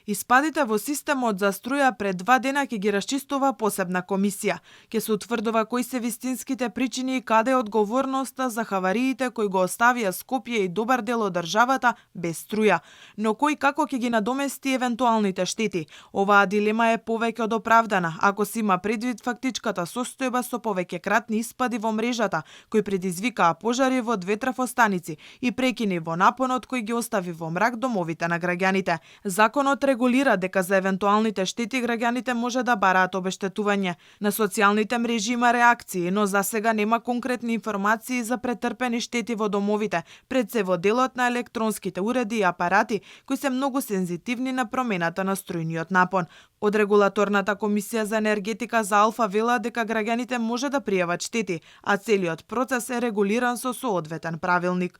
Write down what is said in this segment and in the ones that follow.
Испадите во системот за струја пред 2 дена ќе ги расчистува посебна комисија. Ќе се утврдува кои се вистинските причини и каде е одговорноста за хавариите кои го оставија Скопје и добар дел од државата без струја. Но кој како ќе ги надомести евентуалните штети? Оваа дилема е повеќе од оправдана, ако се има предвид фактичката состојба со повеќе кратни испади во мрежата, кои предизвикаа пожари во 2 трафостаници и прекини во напонот кој ги остави во мрак домовите на граѓаните. Законот регулира дека за евентуалните штети граѓаните може да бараат обештетување. На социјалните мрежи има реакции, но за сега нема конкретни информации за претрпени штети во домовите, пред се во делот на електронските уреди и апарати кои се многу сензитивни на промената на струјниот напон. Од регулаторната комисија за енергетика за Алфа вела дека граѓаните може да пријават штети, а целиот процес е регулиран со соодветен правилник.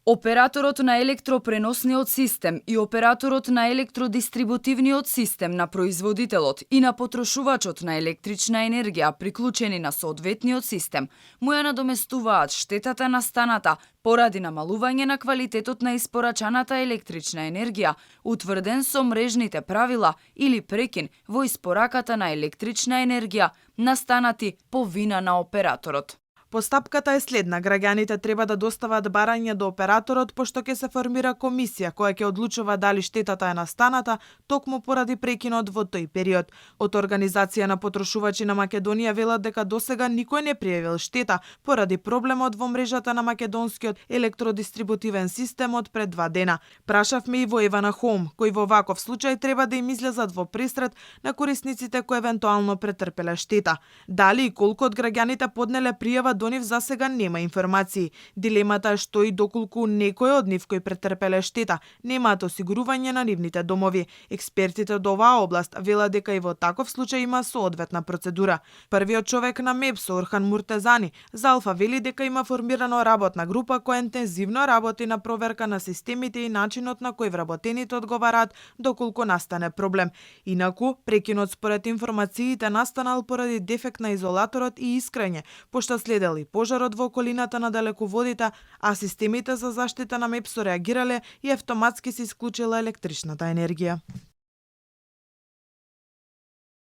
Операторот на електропреносниот систем и операторот на електродистрибутивниот систем на производителот и на потрошувачот на електрична енергија приклучени на соодветниот систем му ја надоместуваат штетата настаната поради намалување на квалитетот на испорачаната електрична енергија, утврден со мрежните правила или прекин во испораката на електрична енергија настанати по вина на операторот. Постапката е следна. Граѓаните треба да достават барање до операторот, пошто ќе се формира комисија која ќе одлучува дали штетата е настаната токму поради прекинот во тој период. Од Организација на потрошувачи на Македонија велат дека досега никој не пријавил штета поради проблемот во мрежата на македонскиот електродистрибутивен систем од пред 2 дена. Прашавме и во Евана Хом, кој во ваков случај треба да им излезат во пресрет на корисниците кои евентуално претрпеле штета. Дали и колку од граѓаните поднеле пријава до нив за сега нема информации. Дилемата е што и доколку некој од нив кои претрпеле штета немаат осигурување на нивните домови. Експертите од оваа област велат дека и во таков случај има соодветна процедура. Првиот човек на МЕПСО, Орхан Муртезани, за Алфа вели дека има формирано работна група која интензивно работи на проверка на системите и начинот на кој вработените одговараат доколку настане проблем. Инаку, прекинот според информациите настанал поради дефект на изолаторот и искрење, пошто следел и пожарот во околината на далеководите, а системите за заштита на МЕПСО реагирале и автоматски се исклучила електричната енергија.